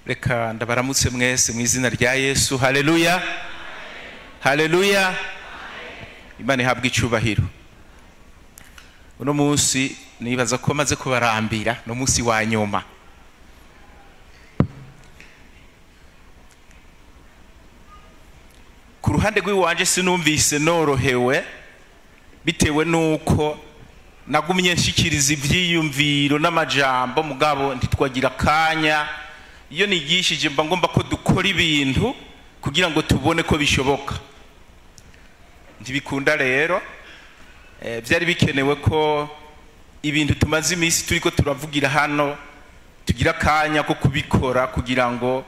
Reka ndabaramutse mwese mu izina rya Yesu. Haleluya, haleluya. Imana ihabwe icubahiro. Uno munsi nibaza ko maze kubarambira, no munsi wa nyuma. Ku ruhande rw'iwanje sinumvise norohewe, bitewe nuko nagumye nshikiriza ivyiyumviro n'amajambo, mugabo ntitwagira kanya. Iyo nigishije mba ngomba ko dukora ibintu kugira ngo tubone ko bishoboka. Ntibikunda rero, byari bikenewe ko ibintu tumaze iminsi turiko turavugira hano tugira kanya ko kubikora kugira ngo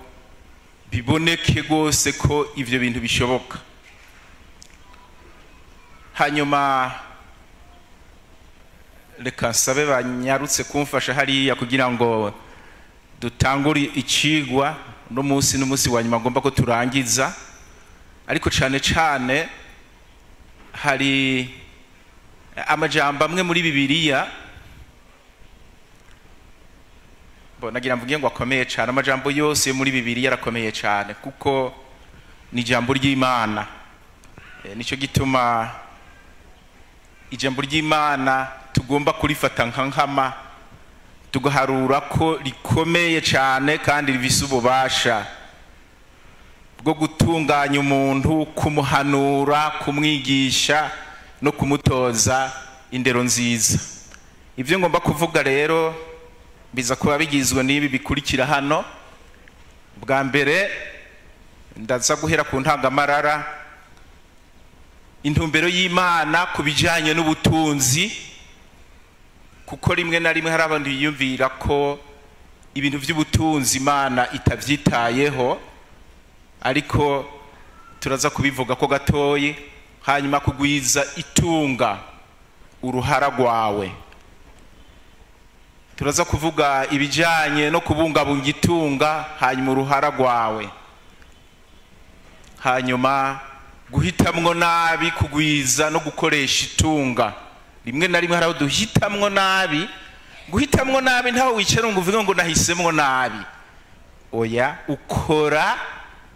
biboneke gose ko ivyo bintu bishoboka. Hanyuma reka nsabe banyarutse kumfasha hariya kugira ngo dutangure icigwa no munsi n'umunsi wa nyuma ngomba ko turangiza. Ariko cane cane hari amajambo amwe muri Bibiliya nagira mvuge ngo akomeye cane. Amajambo yose muri Bibiliya arakomeye cane kuko ni ijambo ry'Imana. Nico gituma ijambo ry'Imana tugomba kurifata nka nkama, tugaharura ko rikomeye cane kandi rifise ububasha bwo gutunganya umuntu, kumuhanura, kumwigisha no kumutoza indero nziza. Ivyo ngomba kuvuga rero biza kuba bigizwe n'ibi bikurikira hano. Bwa mbere ndaza guhera ku ntangamarara, intumbero y'Imana ku bijanye n'ubutunzi, kuko rimwe na rimwe hari abantu biyumvira ko ibintu vy'ubutunzi Imana itavyitayeho, ariko turaza kubivuga ko gatoyi. Hanyuma kugwiza itunga, uruhara rwawe. Turaza kuvuga ibijanye no kubungabunga itunga, hanyuma uruhara rwawe. Hanyuma guhitamwo nabi, kugwiza no gukoresha itunga. Rimwe na rimwe hari aho duhitamwo nabi. Guhitamwo nabi ntaho wicara ngo uvuge ngo nahisemwo nabi. Oya, ukora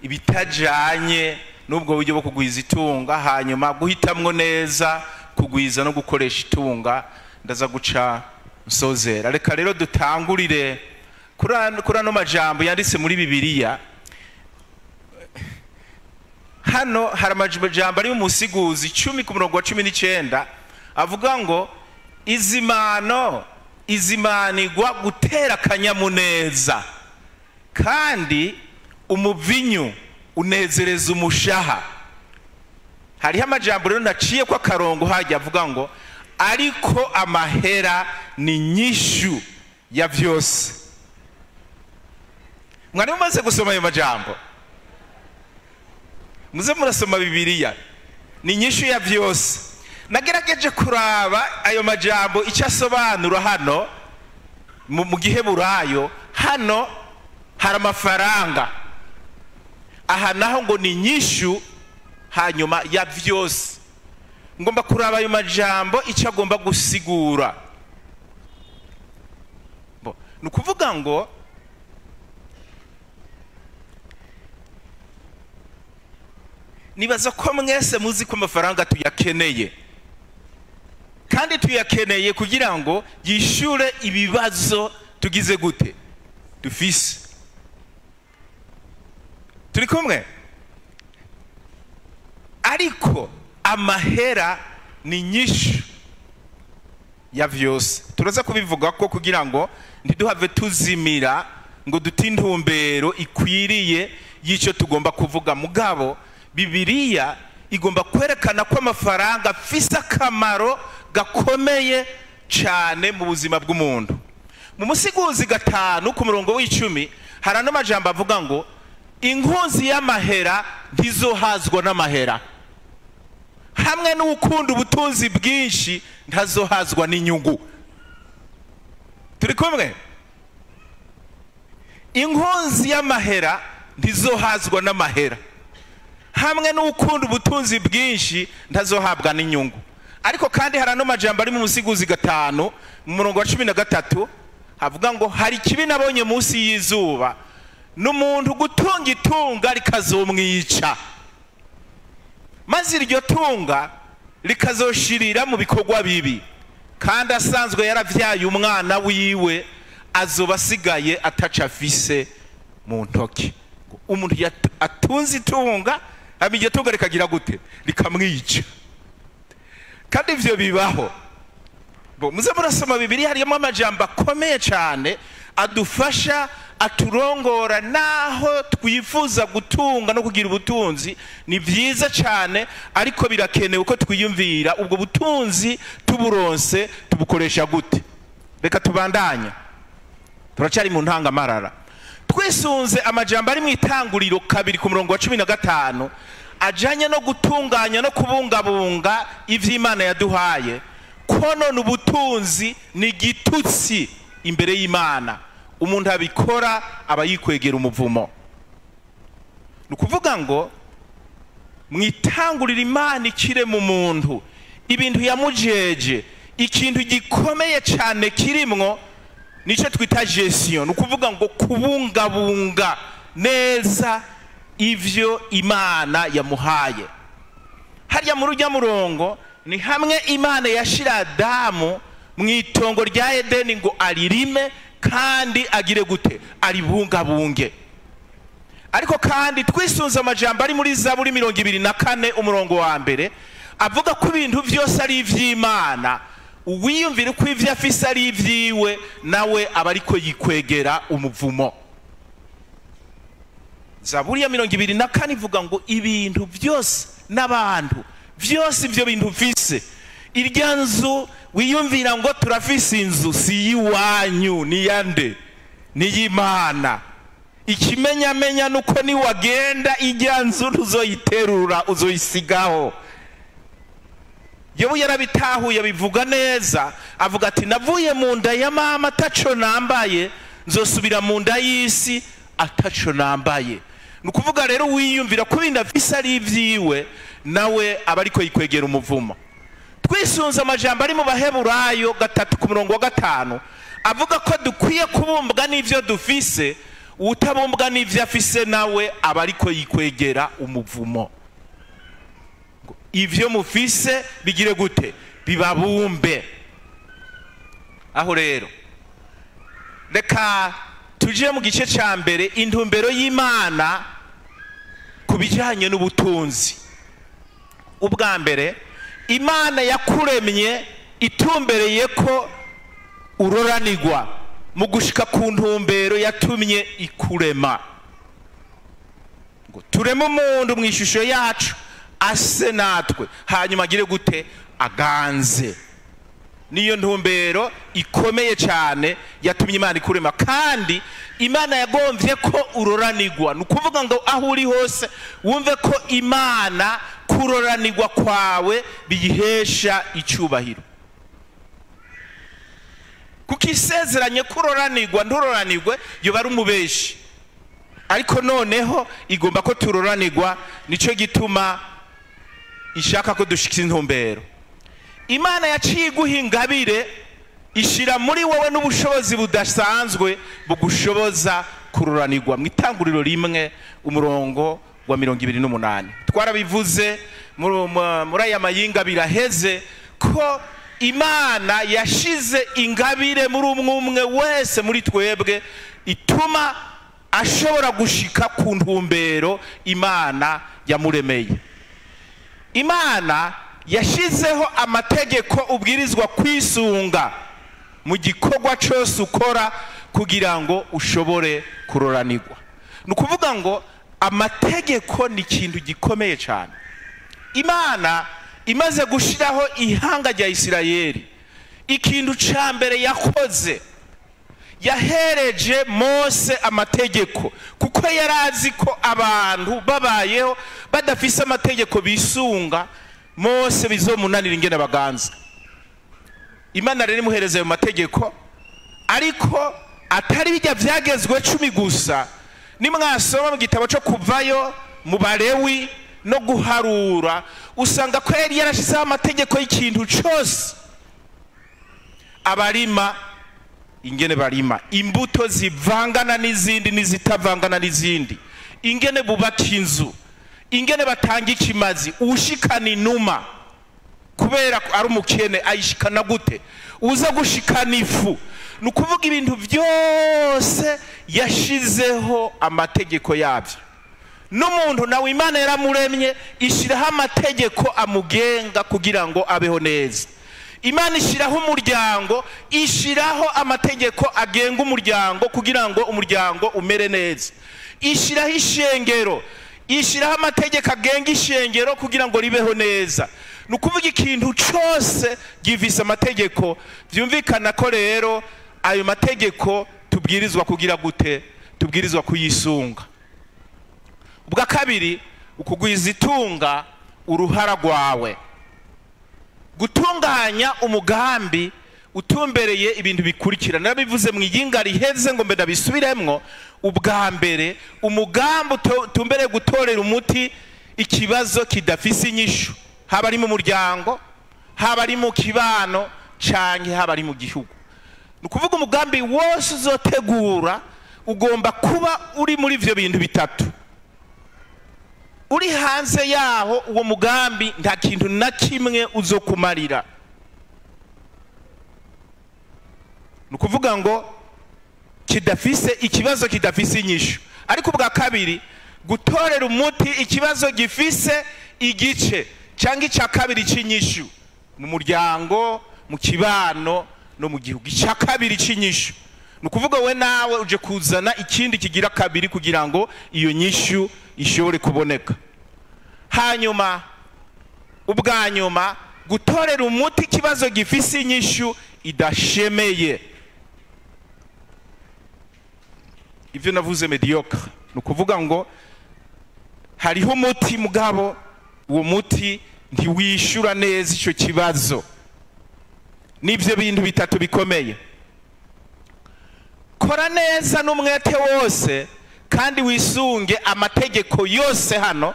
ibitajanye n'ubwo buryo bwo kugwiza itunga. Hanyuma guhitamwo neza, kugwiza no gukoresha itunga. Ndaza guca nsozera. Reka rero dutangurire kuri ano majambo yanditse muri Bibiliya. Hano hari amajambo ari mu Musiguzi 10 ku murongo wa 19 avuga ngo izimano izimanirwa gutera akanyamuneza, kandi umuvinyu unezereza umushaha. Hariho amajambo rero naciye ko akarongo hajya avuga ngo ariko amahera ni nyishu ya vyose. Mwari mumaze gusoma ayo majambo? Muze murasoma Bibiliya. Ni nyishu ya vyose. Nagerageje kuraba ayo majambo icyo asobanura hano mu Giheburayo. Hano hari amafaranga, aha naho ngo ni nyishu hanyuma ya vyose. Ngomba kuraba ayo majambo icyo agomba gusigura. Ni ukuvuga ngo nibaza ko mwese muzi ko amafaranga tuyakeneye, kandi tuyakeneye kugira ngo yishure ibibazo tugize gute dufise. Turi kumwe? Ariko amahera ni nyishu ya vyose. Turaza kubivuga ko kugira ngo ntiduhave tuzimira ngo dute intumbero ikwiriye y'icyo tugomba kuvuga. Mugabo Bibiliya igomba kwerekana ko amafaranga afise akamaro gakomeye cyane mu buzima bw'umuntu. Mu Musiguzi 5 ku murongo w'icumi hari ano majambo avuga ngo inkunzi y'amahera ntizohazwa n'amahera, hamwe n'ukunda ubutunzi bwinshi ntazohazwa n'inyungu. Turi kumwe? Inkunzi y'amahera ntizohazwa n'amahera, hamwe n'ukunda ubutunzi bwinshi ntazohabwa n'inyungu. Ariko kandi hari ano majambo ari mu Musiguzi 5 mu murongo wa 13 havuga ngo hari ikibi nabonye munsi y'izuba, N'umuntu gutunga itunga rikazomwica, maze iryo tunga rikazoshirira mu bikorwa bibi, kandi asanzwe yaravyaye umwana wiwe, azoba asigaye ataca afise mu ntoki. Umuntu atunze itunga, hama iryo tunga rikagira gute? Rikamwica. Kandi ivyo bibaho. Bo muze murasoma Bibiliya, harimo amajambo akomeye cyane adufasha, aturongora naho twifuza gutunga no kugira ubutunzi. Ni byiza cyane, ariko birakenewe ko twiyumvira ubwo butunzi tuburonse tubukoresha gute. Reka tubandanye, turacyari mu ntangamarara. Twisunze amajambo ari mu Itanguriro 2 ku murongo wa 15 ajanye no gutunganya no kubungabunga ivy'Imana yaduhaye. Konona ubutunzi ni igitutsi imbere y'Imana, umuntu abikora aba yikwegera umuvumo. Ni ukuvuga ngo mwitangurira Imana ikire mu muntu ibintu yamujeje, ikintu gikomeye cyane kirimwo nicyo twita gestion. Ni ukuvuga ngo kubungabunga neza ivyo Imana yamuhaye. Harya muri urya murongo ni hamwe Imana yashira Adamu mu itongo rya Edeni ngo aririme kandi agire gute? Aribungabunge. Ariko kandi twisunze amajambo ari muri Zaburi 24 umurongo wa 1 avuga ko ibintu vyose ari ivy'Imana, uwiyumvira ko ivyo afise ari ivyiwe nawe aba ariko yikwegera umuvumo. Zaburi ya 24 ivuga ngo ibintu byose n'abantu byose ivyo bintu mfise, irya nzu wiyumvira ngo turafise inzu, si yiwanyu, ni yande? Ni y'Imana. Ikimenyamenya nuko ni wagenda irya nzu ntuzoyiterura, uzoyisigaho. Yobu yarabitahuye bivuga neza, avuga ati navuye mu nda ya mama ataco nambaye, nzosubira mu nda y'isi ataco nambaye. Ni ukuvuga rero wiyumvira ko ibintu afise ari ivyiwe nawe aba ariko yikwegera umuvumo. Twisunze amajambo ari mu Baheburayo 3 ku murongo wa 5 avuga ko dukwiye kubumbwa n'ivyo dufise, utabumbwa n'ivyo afise nawe aba ariko yikwegera umuvumo. Ivyo mufise bigire gute? Bibabumbe. Aho rero reka tuje mu gice ca mbere, intumbero y'Imana ku bijanye n'ubutunzi. Ubwa mbere, Imana yakuremye itumbereye ko uroranirwa mu gushika ku ntumbero yatumye ikurema. Ngo tureme umuntu mu ishusho yacu ase natwe, hanyuma agire gute? Aganze. Niyo ntumbero ikomeye cyane yatumye Imana ikurema. Kandi Imana yagomvye ko uroranirwa. Ni ukuvuga ngo aho uri hose wumve ko Imana kuroranirwa kwawe biyihesha icyubahiro. Kuko isezeranye kuroranirwa nturoranirwe yoba ari umubeshi, ariko noneho igomba ko turoranirwa. Nico gituma ishaka ko dushikira intumbero. Imana yaciye iguha ingabire, ishira muri wowe n'ubushobozi budasanzwe bugushoboza kuroranirwa. Mu Itanguriro 1 umurongo wa 28 twarabivuze muri aya mayinga biraheze ko Imana yashize ingabire muri umwe wese muri twebwe ituma ashobora gushika ku ntumbero Imana yamuremeye. Imana yashizeho amategeko ubwirizwa kwisunga mu gikorwa cyose ukora kugira ngo ushobore kuroranirwa. Ni ukuvuga ngo amategeko ni ikintu gikomeye cyane. Imana imaze gushiraho ihanga rya Isirayeli, ikintu ca mbere yakoze, yahereje Mose amategeko, kuko yarazi ko abantu babayeho badafise amategeko bisunga, Mose bizomunanira ingene baganza. Imana rero imuhereza ayo mategeko, ariko atari bijya vyagezwe 10 gusa. Nimwasoma mu gitabo cyo Kuvayo, mu Balewi no guharura, usanga ko yari yarashizeho amategeko y'ikintu cyose. Abarima, Ingene barima, imbuto zivangana n'izindi n'izitavangana n'izindi, ingene bubaka inzu, ingene batanga ikimazi, ushikana inuma kubera ari umukene ayishikana gute, uza gushikana ifu. Ni ukuvuga ibintu byose yashizeho amategeko yabyo. N'umuntu nawe Imana yaramuremye, ishyiraho amategeko amugenga kugira ngo abeho neza. Imana ishyiraho umuryango, ishyiraho amategeko agenga umuryango kugira ngo umuryango umere neza. Ishyiraho ishengero, ishyiraho amategeko agenga ishengero kugira ngo ribeho neza. Ni ukuvuga ikintu cyose gifise amategeko. Byumvikana ko rero ayo mategeko tubwirizwa kugira gute? Tubwirizwa kuyisunga. Ubwa kabiri, ukugwiza itunga uruhara rwawe. Gutunganya umugambi utumbereye ibintu bikurikira. Narabivuze mu iyinga riheze ngo mbe ndabisubiremwo. Ubwa mbere, umugambi utumbereye gutorera umuti ikibazo kidafise inyishu, haba ari mu muryango, haba ari mu kibano, canke haba ari mu gihugu. Ni ukuvuga umugambi wose uzotegura ugomba kuba uri muri ivyo bintu bitatu. Uri hanze yaho uwo mugambi nta kintu na kimwe uzokumarira. Ni ukuvuga ngo kidafise ikibazo kidafise inyishu. Ariko ubwa kabiri, gutorera umuti ikibazo gifise igice cyangwa icya kabiri cy'inyishu mu muryango, mu kibano no mu gihugu. Icya kabiri cy'inyishu ni ukuvuga we nawe uje kuzana ikindi kigira kabiri kugira ngo iyo nyishu ishobore kuboneka. Hanyuma ubwa nyuma, gutorera umuti ikibazo gifise inyishu idashemeye. Ivyo navuze mediocre, ni ukuvuga ngo hariho umuti mugabo uwo muti ntiwishura neza ico kibazo. Nivyo bintu bitatu bikomeye. Kora neza n'umwete wose kandi wisunge amategeko yose hano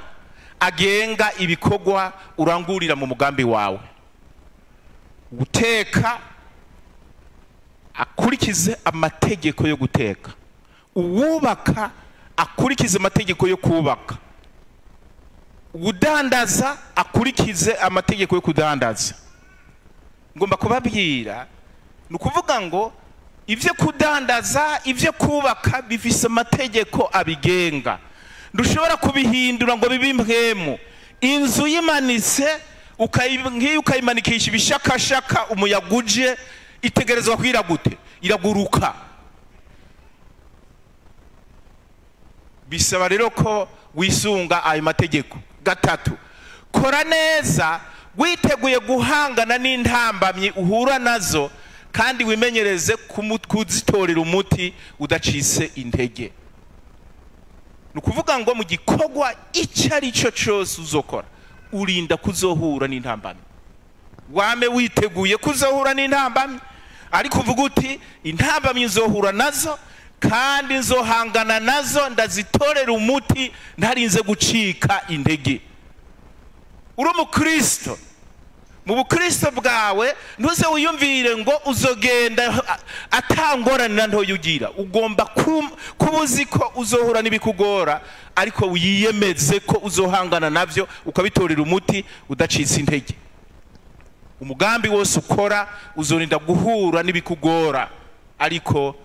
agenga ibikorwa urangurira mu mugambi wawe. Guteka akurikize amategeko yo guteka, uwubaka akurikize amategeko yo kubaka, udandaza akurikize amategeko yo kudandaza. Ngomba kubabwira, ni ukuvuga ngo ivyo kudandaza, ivyo kubaka bifise amategeko abigenga. Ndushobora kubihindura ngo bibe impwemu. Inzu yimanitse ngiyo ukayimanikisha ibishakashaka, umuyaga uje, itegerezwa kwira gute? Iraguruka. Bisaba rero ko wisunga ayo mategeko. Gatatu, kora neza witeguye guhangana n'intambamyi uhura nazo kandi wimenyereze kuzitorera umuti udacitse intege. Ni ukuvuga ngo mu gikorwa icyo ari cyo cyose uzokora, urinda kuzohura n'intambamyi. Wame witeguye kuzohura n'intambamyi, ariko uvuga uti intambamyi nzohura nazo kandi nzohangana nazo, ndazitorera umuti ntarinze gucika intege. Uri umukristo, mu bukristo bwawe ntuze wiyumvire ngo uzogenda atangorane ntoyo ugira. Ugomba kuba uzi ko uzohura n'ibikugora, ariko wiyemeze ko uzohangana navyo ukabitorera umuti udacitse intege. Umugambi wose ukora uzorinda guhura n'ibikugora, ariko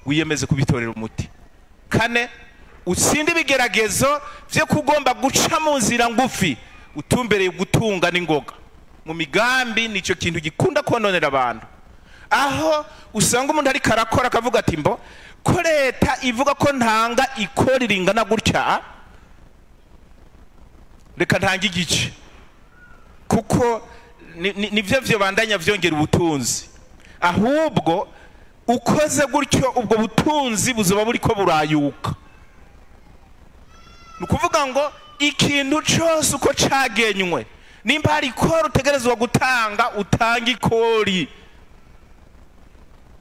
wiyemeze kubitorera umuti. Kane, utsinde ibigeragezo vyo kugomba guca mu nzira ngufi utumbereye gutunga n'ingoga. Mu migambi nico kintu gikunda kononera abantu, aho usanga umuntu ariko arakora akavuga ati mbo ko leta ivuga ko ntanga ikori ringana gutya, reka ntange igice kuko nivyo vyo bandanya vyongera ubutunzi. Ahubwo ukoze gutyo ubwo butunzi buzoba buriko burayuka. Ni ukuvuga ngo ikintu cyose uko cagenywe, nimba hari ikori utegerezwa gutanga, utanga ikori.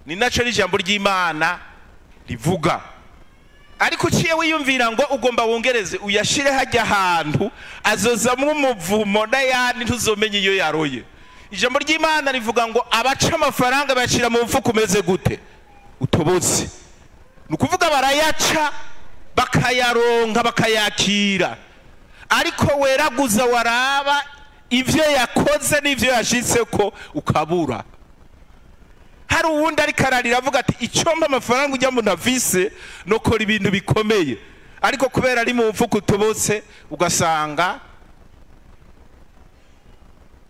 Ni naco n'ijambo ry'Imana rivuga. Ariko uciye wiyumvira ngo ugomba wongereze uyashire hajya ahantu azozamwo umuvumo n'ayandi ntuzomenye iyo yaroye. Ijambo ry'Imana rivuga ngo abaca amafaranga bayashira mu mufuko umeze gute? utobotse. Ni ukuvuga barayaca bakayaronka bakayakira, ariko weraguza waraba ivyo yakoze n'ivyo yashitseko ukabura. Hari uwundi ariko ararira avuga ati icyo mpa amafaranga ujya muntu afise nokora ibintu bikomeye, ariko kubera ari mu mfuko utobotse ugasanga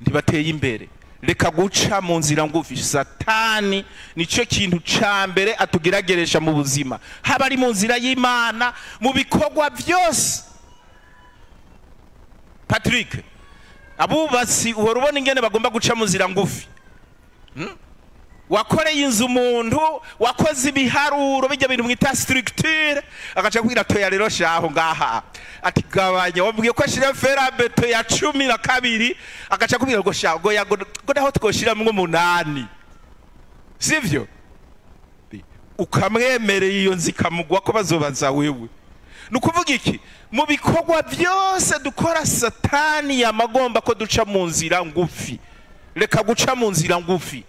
ntibateye imbere. Reka guca mu nzira ngufi. Satani nicyo kintu ca mbere atugerageresha mu buzima, haba ari mu nzira y'Imana, mu bikorwa byose. Patrick, abubatsi uhora ubona ingene bagomba guca mu nzira ngufi. Wakoreye inzu umuntu wakoze ibiharuro bijya bintu mwita structure, agaca kubwira toya rero shaho ngaha ati gabanya, wabwiye ko ashira fer à béton ya 12, agaca kubwira ngo shaho ngo yago ngo naho twoshiramwo 8, sivyo? Ukamwemereye iyo nzu ikamugwa ko bazobaza wewe. Ni ukuvuga iki? Mu bikorwa byose dukora Satani yamagomba ko duca mu nzira ngufi. Reka guca mu nzira ngufi.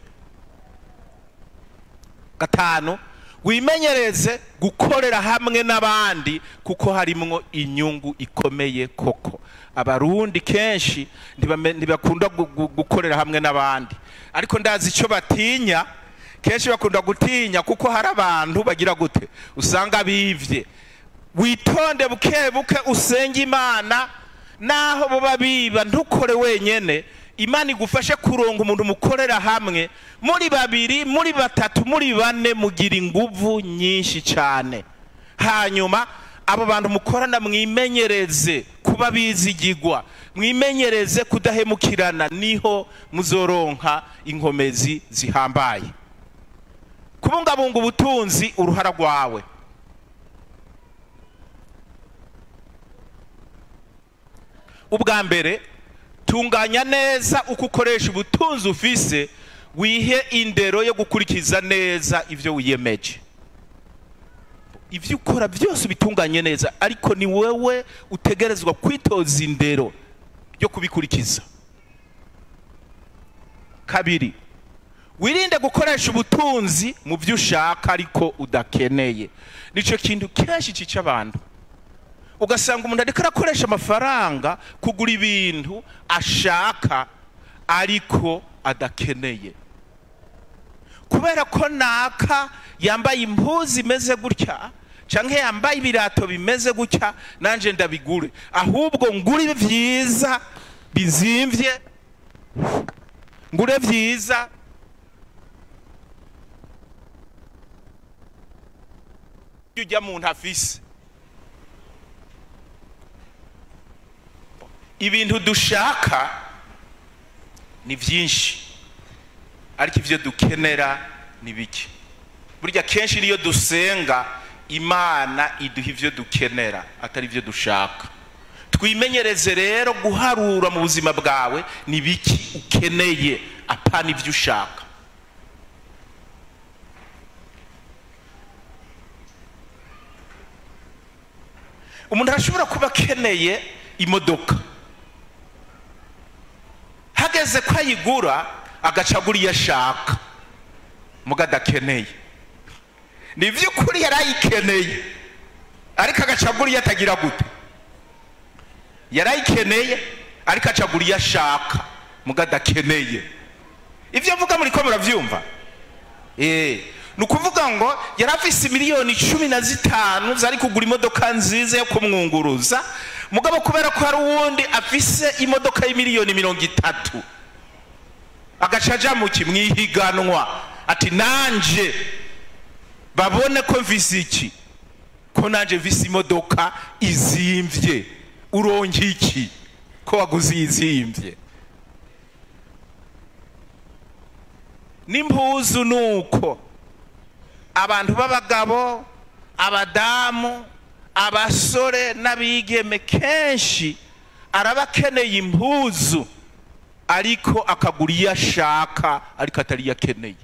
5, wimenyereze gukorera hamwe n'abandi kuko harimwo inyungu ikomeye koko. Abarundi kenshi ntibakunda gukorera hamwe n'abandi, ariko ndazi icyo batinya. Kenshi bakunda gutinya kuko hari abantu bagira gute usanga bivye. Witonde buke buke, usenge Imana, naho boba biba ntukore wenyene. Imana igufashe kuronga umuntu mukorera hamwe, muri babiri, muri batatu, muri bane, mugira inguvu nyinshi cyane. Hanyuma abo bantu mukorana mwimenyereze kuba bizigigwa, mwimenyereze kudahemukirana, niho muzoronka inkomezi zihambaye. Kubungabunga ubutunzi, uruhara rwawe. Ubwa mbere, tunganya neza uko ukoresha ubutunzi ufise, wihe indero yo gukurikiza neza ivyo wiyemeje. Ivyo ukora byose bitunganye neza, ariko ni wewe utegerezwa kwitoza indero yo kubikurikiza. 2, wirinde gukoresha ubutunzi mu byo ushaka ariko udakeneye. Nico kintu kenshi cica abantu. Ugasanga umuntu ariko arakoresha amafaranga kugura ibintu ashaka ariko adakeneye. Kubera ko naka yambaye impuzu imeze gutya canke yambaye ibirato bimeze gutya, nanje ndabigure, ahubwo ngure vyiza bizimvye, ngure vyiza ujya muntu afise. Ibintu dushaka ni vyinshi, ariko ivyo dukenera ni bike. Burya kenshi niyo dusenga Imana iduha ivyo dukenera atari ivyo dushaka. Twimenyereze rero guharura mu buzima bwawe ni biki ukeneye, apana ivyo ushaka. Umuntu arashobora kuba akeneye imodoka, hageze ko ayigura agacagura iyo ashaka muga adakeneye. Ni vy'ukuri yarayikeneye, ariko agacagura iyo atagira gute. Yarayikeneye ariko acagura iyo ashaka muga adakeneye. Ivyo mvuga muriko muravyumva? Ni ukuvuga ngo yarafise miliyoni 15 zari kugura imodoka nziza yo kumwunguruza, mugabo kubera ko hari uwundi afise imodoka y'imiliyoni 30, agaca aja mu kimwihiganwa ati nanje babone ko mvise iki, ko nanje mvise imodoka izimvye, uronke iki ko waguze izimvye. N'impuzu nuko abantu b'abagabo, abadamu, abasore n'abigeme kenshi arabakeneye impuzu, ariko akagura iyo ashaka ariko atari yakeneye.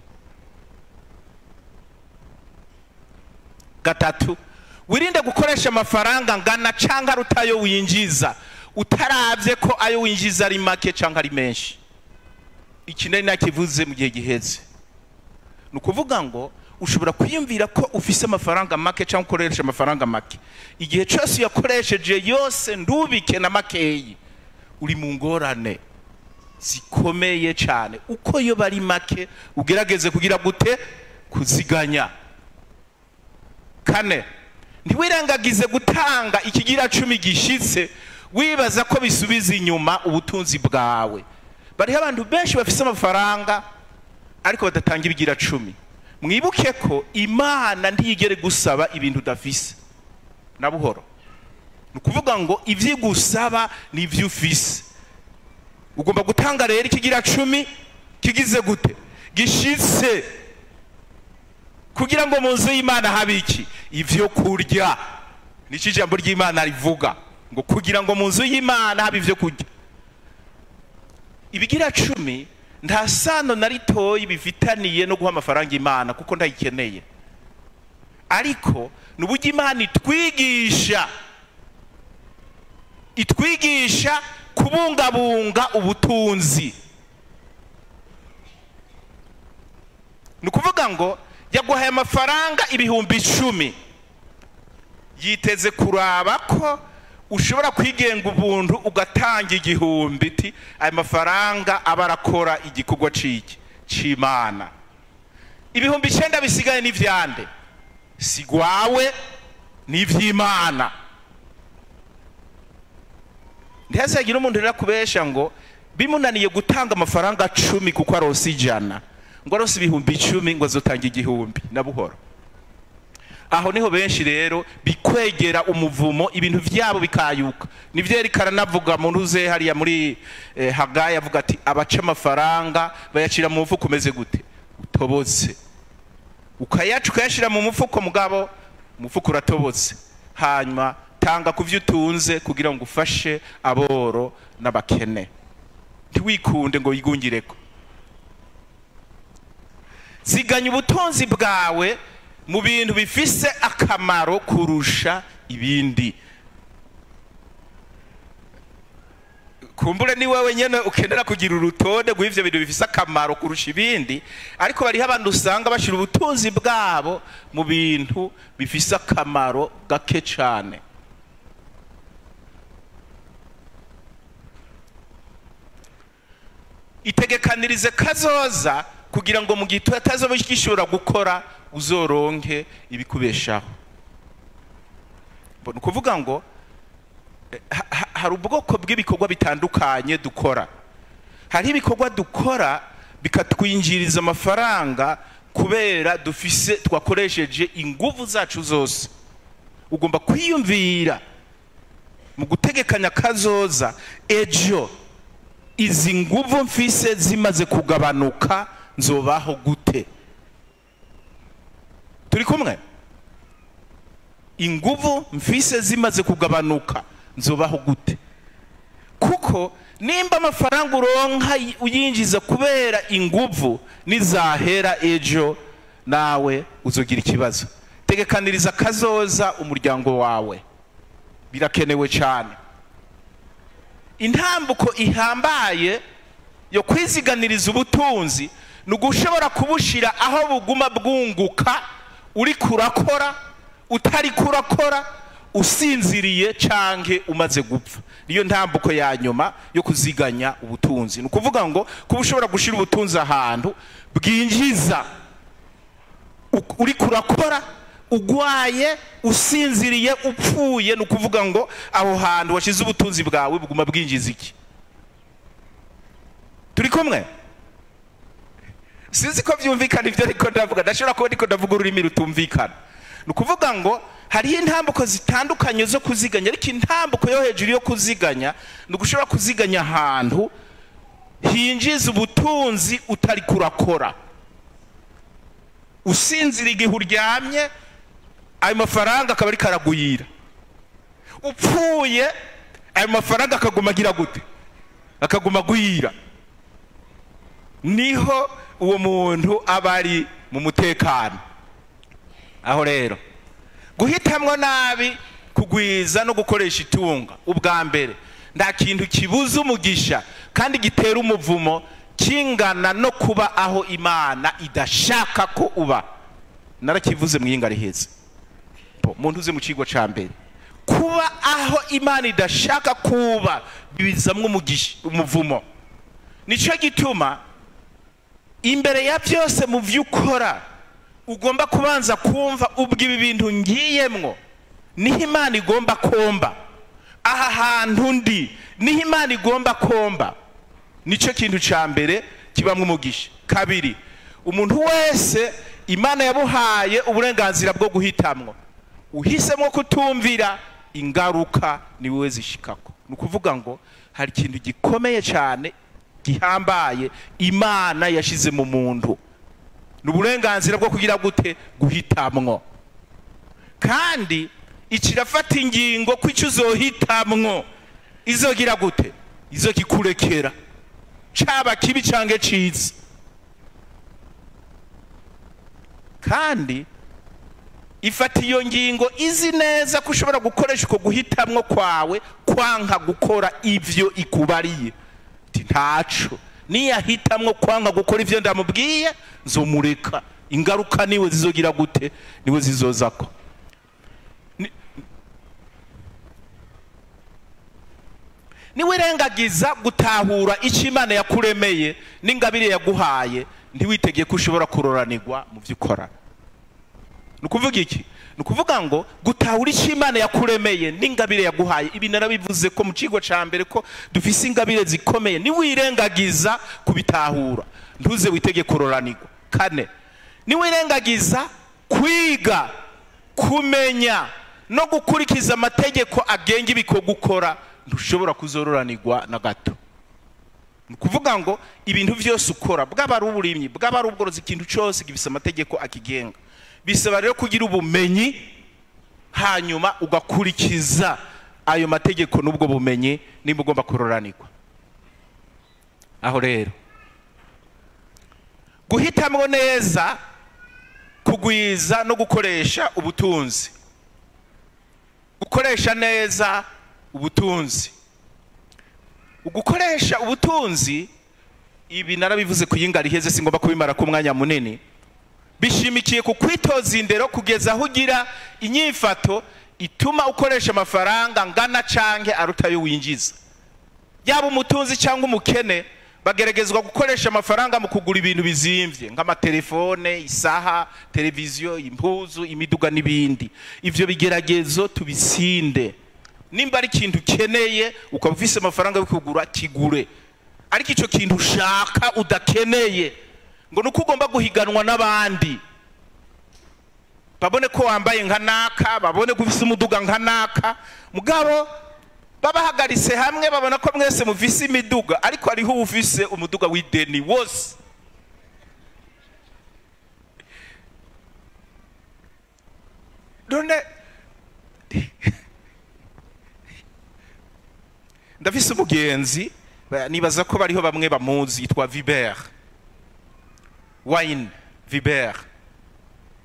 3, wirinde gukoresha amafaranga ngana canke arutayo winjiza, utaravye ko ayo winjiza ari make canke ari menshi. Iki nari nakivuze mu gihe giheze. Ni ukuvuga ngo Ushobora kwiyumvira ko ufise amafaranga make cyangwa ukoresha amafaranga make. Igihe cyose uyakoresheje yose ndubike na makeyi, uri mu ngorane zikomeye cyane. Uko yo bari make, ugerageze kugira gute? Kuziganya. Kane, ntiwirengagize gutanga ikigira cumi gishitse wibaza ko bisubiza inyuma ubutunzi bwawe. Bariho abantu benshi bafise amafaranga ariko badatanga ibigira cumi. Mwibuke ko Imana ntiyigere gusaba ibintu udafise na buhoro. Ni ukuvuga ngo ibyo igusaba ni ibyo ufise. Ugomba gutanga rero ikigira cumi kigize gute? Gishitse, kugira ngo mu nzu y'Imana habe iki? Ibyo kurya. Nicyo ijambo ry'Imana rivuga, ngo kugira ngo mu nzu y'Imana habe ibyo kurya. Ibigira cumi nta sano na ritoyi bifitaniye no guha amafaranga Imana, kuko ndayikeneye. Ariko ni uburyo Imana itwigisha kubungabunga ubutunzi. Ni ukuvuga ngo yaguhaye amafaranga 10,000, yiteze kuraba ko ushobora kwigenga ubuntu ugatanga 1,000, iti aya mafaranga aba arakora igikorwa ciki c'Imana. 9,000 bisigaye ni vyande? Si gwawe, ni ivy'Imana. Ntihazagira umuntu rero akubesha ngo bimunaniye gutanga amafaranga 10 kuko aronse 100, ngo aronse 10,000 ngo azotanga 1,000 na buhoro. Aho niho benshi rero bikwegera umuvumo, ibintu vyabo bikayuka. Nivyo Erika aranavuga mu ntuze hariya muri Hagayi, avuga ati abaca amafaranga bayacira mu mufuko umeze gute? Utobotse. Ukayaca ukayashira mu mufuko, mugabo umufuko uratobotse. Hanyuma tanga ku vyo utunze kugira ngo ufashe aboro n'abakene. Ntiwikunde ngo wigungireko. Ziganya ubutunzi bwawe mu bintu bifise akamaro kurusha ibindi. Kumbure ni wewe nyene ukenera kugira urutonde rw'ivyo bintu bifise akamaro kurusha ibindi, ariko bariho abantu usanga bashira ubutunzi bwabo mu bintu bifise akamaro gake cane. Itegekanirize kazoza kugira ngo mu gihe utazoba ugishobora gukora uzoronke ibikubeshaho. Ni ukuvuga ngo hari ubwoko bw'ibikorwa bitandukanye dukora. Hari ibikorwa dukora bikatwinjiriza amafaranga kubera dufise twakoresheje inguvu zacu zose. Ugomba kwiyumvira mu gutegekanya kazoza, ejo izi nguvu mfise zimaze kugabanuka nzobaho gute? Turi kumwe? Inguvu mfise zimaze kugabanuka nzobaho gute? Kuko nimba amafaranga uronka uyinjiza kubera inguvu, nizahera ejo nawe uzogira ikibazo. Tegekaniriza kazoza umuryango wawe, birakenewe cyane. Intambuko ihambaye yo kwiziganiriza ubutunzi ni ugushobora kubushira aho buguma bwunguka uri kurakora, utari kurakora, usinziriye canke umaze gupfa. Niyo ntambuko ya nyuma yo kuziganya ubutunzi. Ni ukuvuga ngo kuba ushobora gushira ubutunzi ahantu bwinjiza uri kurakora, ugwaye, usinziriye, upfuye. Ni ukuvuga ngo aho hantu washize ubutunzi bwawe buguma bwinjiza iki? Turi kumwe? Sinzi ko vyumvikana ivyo ariko ndavuga. Ndashobora kuba ndiko ndavuga ururimi rutumvikana. Ni ukuvuga ngo hariho intambuko zitandukanye zo kuziganya, ariko intambuko yo hejuru yo kuziganya ni ugushobora kuziganya ahantu hinjiza ubutunzi utari kurakora. Usinzira igihe uryamye, ayo mafaranga akaba ariko aragwira. Upfuye, ayo mafaranga akaguma agira gute? Akaguma agwira. Niho uwo muntu aba ari mu mutekano. Aho rero guhitamwo nabi kugwiza no gukoresha itunga, ubwa mbere nta kintu kibuza umugisha kandi gitera umuvumo kingana no kuba aho Imana idashaka ko uba. Narakivuze mu yinga riheze, muntu uze mu kigo ca mbere, kuba aho Imana idashaka kuba bizamwe umugisha, umuvumo. Nico gituma imbere ya byose mu vyo ukora ugomba kubanza kumva ubwo ibi bintu ngiyemwo niho Imana igomba komba, aha hantu ndi niho Imana igomba komba. Nico kintu ca mbere kibamwe umugisha. Kabiri, umuntu wese Imana yabuhaye uburenganzira bwo guhitamwo. Uhisemo kutumvira, ingaruka ni wewe zishikako. Ni ukuvuga ngo hari ikintu gikomeye cyane gihambaye Imana yashize mu muntu, ni uburenganzira bwo kugira gute? Guhitamwo. Kandi ikirafata ingingo ko icyo uzohitamwo izogira gute? Izokikurekera, caba kibi cange ciza. Kandi ifata iyo ngingo izi neza ko ushobora gukoresha uko guhitamwo kwawe kwanka gukora ivyo ikubariye. Ati ntaco, niyahitamwo kwanka gukora ivyo ndamubwiye nzomureka, ingaruka niwe zizogira gute? Niwe zizozako. Niwirengagiza gutahura icyo Imana yakuremeye n'ingabire yaguhaye, ntiwitegeye ko ushobora kuroranirwa mu byo ukora. Ni ukuvuga iki? Ni ukuvuga ngo gutahura icyo Imana yakuremeye n'ingabire yaguhaye, ibi narabivuze ko mu kigo ca mbere ko dufise ingabire zikomeye, niwirengagiza kubitahura ntuze witege kuroranirwa. Kane, niwirengagiza kwiga, kumenya no gukurikiza amategeko agenga ibikorwa ukora, ntushobora kuzororanirwa na gato. Ni ukuvuga ngo ibintu vyose ukora, bwaba ari uburimyi, bwaba ari ubworozi, ikintu cyose gifise amategeko akigenga. Bisaba rero kugira ubumenyi, hanyuma ugakurikiza ayo mategeko n'ubwo bumenyi nimba ugomba kuroranirwa. Aho rero guhitamwo neza, kugwiza no gukoresha ubutunzi, gukoresha neza ubutunzi, ugukoresha ubutunzi, ibi narabivuze ku yinga riheze, singomba kubimara ku mwanya munini. Bishimikiye ku kwitoza indero kugeza aho ugira inyifato ituma ukoresha amafaranga ngana canke arutayo winjiza. Yaba umutunzi cyangwa umukene bageragezwa gukoresha amafaranga mu kugura ibintu bizimvye nk'amatelefone, isaha, televiziyo, impuzu, imiduga n'ibindi. Ivyo bigeragezo tubisinde. Nimba ari ikintu ukeneye ukaba ufise amafaranga yo kugura, kigure. Ariko ico kintu ushaka udakeneye, ngo nuko ugomba guhiganwa n'abandi, babone ko wambaye nka naka, babone ko ufise umuduga nka naka, mugabo babahagaritse hamwe babona ko mwese mufise imiduga, ariko hariho ufise umuduga w'ideni wose. None ndafise umugenzi, nibaza ko bariho bamwe bamuzi, yitwa Vibert Wayne Vibert.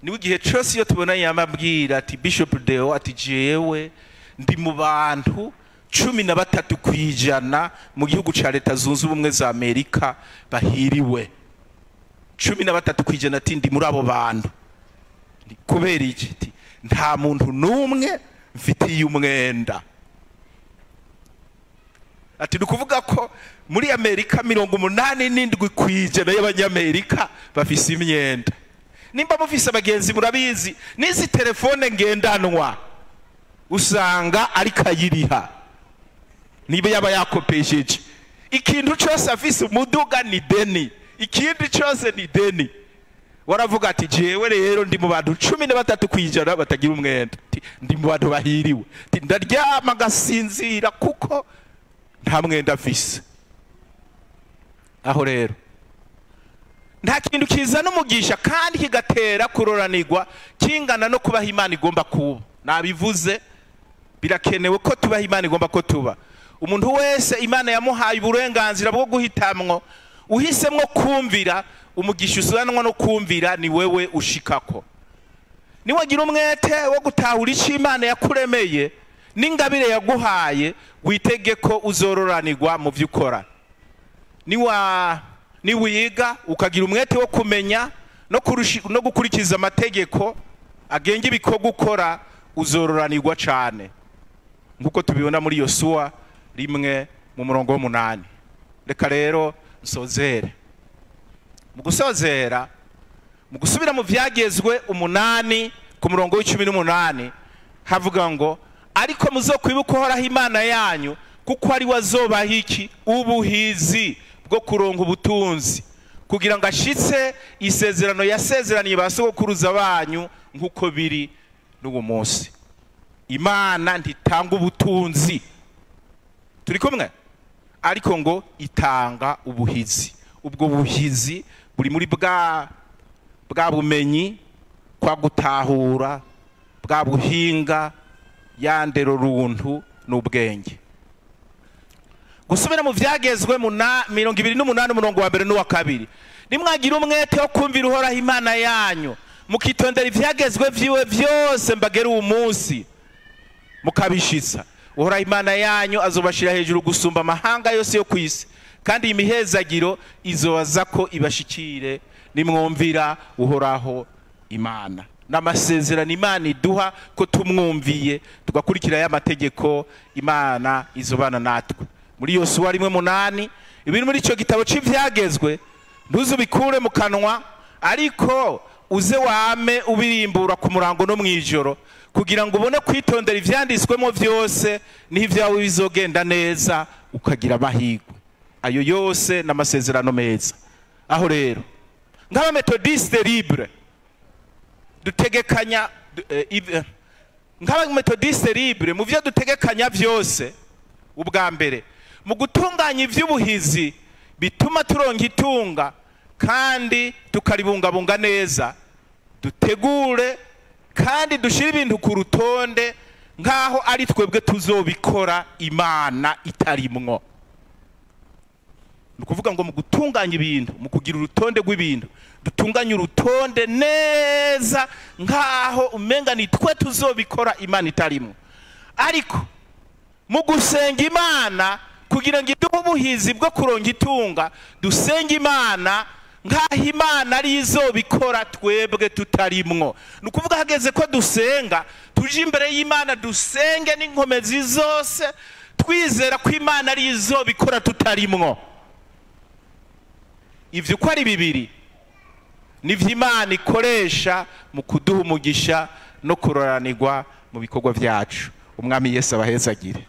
Niwe igihe cyose iyo tubona yamabwira ati Bishop Deo, ati jewe ndi mu bantu 13% mu gihugu ca Leta Zunze Ubumwe za Amerika bahiriwe. 13% ati ndi muri abo bantu. Kubera iki? Ati nta muntu numwe mfitiye umwenda. Ati nukuvuga ko muri Amerika 87% y'abanyamerika bafise imyenda. Nimba mufise abagenzi murabizi, n'izi telefone ngendanwa usanga ari kayiriha, niba yaba yakopesheje. Ikintu cyose afise umuduga ni deni, ikindi cyose ni deni. Waravuga ati jewe rero ndi mu bantu 13% batagira umwenda, ndi mu bantu bahiriwe, ndaryama ngasinzira kuko nta mwenda afise. Aho rero nta kintu kizana umugisha kandi kigatera kuroranirwa kingana no kubaha Imana igomba kuba. Nabivuze, birakenewe ko tubaha Imana igomba ko tuba. Umuntu wese Imana yamuhaye uburenganzira bwo guhitamwo, uhisemwo kumvira, umugisha usanwa no kumvira ni wewe ushikako. Niwagira umwete wo gutahura icyo Imana yakuremeye n'ingabire yaguhaye, witege ko uzororanirwa mu byo ukora. Niwiga ukagira umwete wo kumenya no gukurikiza amategeko agenga ibikorwa ukora, uzororanirwa cane, nkuko tubibona muri Yosuwa 1 mu murongo w'8. Reka rero nsozere. Mu gusozera, mu gusubira mu vyagezwe 8 ku murongo w'18, havuga ngo ariko muzokwibuka Uhoraho Imana yanyu, kuko ari we azobaha iki? Ubuhizi bwo kuronka ubutunzi, kugira ngo ashitse isezerano yasezeraniye ba sogokuruza banyu, nkuko biri n'uwo munsi. Imana ntitanga ubutunzi, turi kumwe, ariko ngo itanga ubuhizi. Ubwo buhizi buri muri bwa bumenyi, kwa gutahura, bwa buhinga, ya ndero runtu n'ubwenge. Gusubira mu vyagezwe 28 umurongo wa 1 n'uwa 2, nimwagira umwete wo kumvira Uhoraho Imana yanyu, mukitondera ivyagezwe vyiwe vyose mbagera uwo munsi, mukabishitsa, Uhoraho Imana yanyu azobashira hejuru gusumba amahanga yose yo kwisi, kandi imihezagiro izobaza ko ibashikire nimwumvira Uhoraho Imana. N'amasezerano Imana iduha ko tumwumviye tugakurikira ya mategeko, Imana izobana natwe. Muri Yosuwa 1:8, ibiri muri ico gitabo c'ivyagezwe ntuzubikure mu kanwa, ariko uze wame ubirimbura ku murango no mwijoro, kugira ngo ubone kwitondera ivyanditswemo vyose, n'ivyawe bizogenda neza ukagira amahirwe. Ayo yose n'amasezerano meza. Aho rero nk'abametodiste libre dutegekanya, nk'abametodiste libre mu vyo dutegekanya vyose, ubwa mbere mu gutunganya ivy'ubuhizi bituma turonka itunga kandi tukaribungabunga neza, dutegure kandi dushire ibintu ku rutonde nkaho ari twebwe tuzobikora Imana itarimwo. Ni ukuvuga ngo mu gutunganya ibintu, mu kugira urutonde rw'ibintu, dutunganye urutonde neza nkaho umenga ni twe tuzobikora Imana itarimwo. Ariko mu gusenga Imana kugira ngo iduhe ubuhizi bwo kuronka itunga, dusenga Imana nkaho Imana ari izobikora twebwe tutarimwo. Ni ukuvuga hageze ko dusenga, tuje imbere y'Imana dusenge n'inkomezi zose, twizera ko Imana ari izobikora tutarimwo. Ivyo uko ari bibiri nivyo Imana ikoresha mu kuduha umugisha no kuroranirwa mu bikorwa vyacu. Umwami Yesu abahezagire.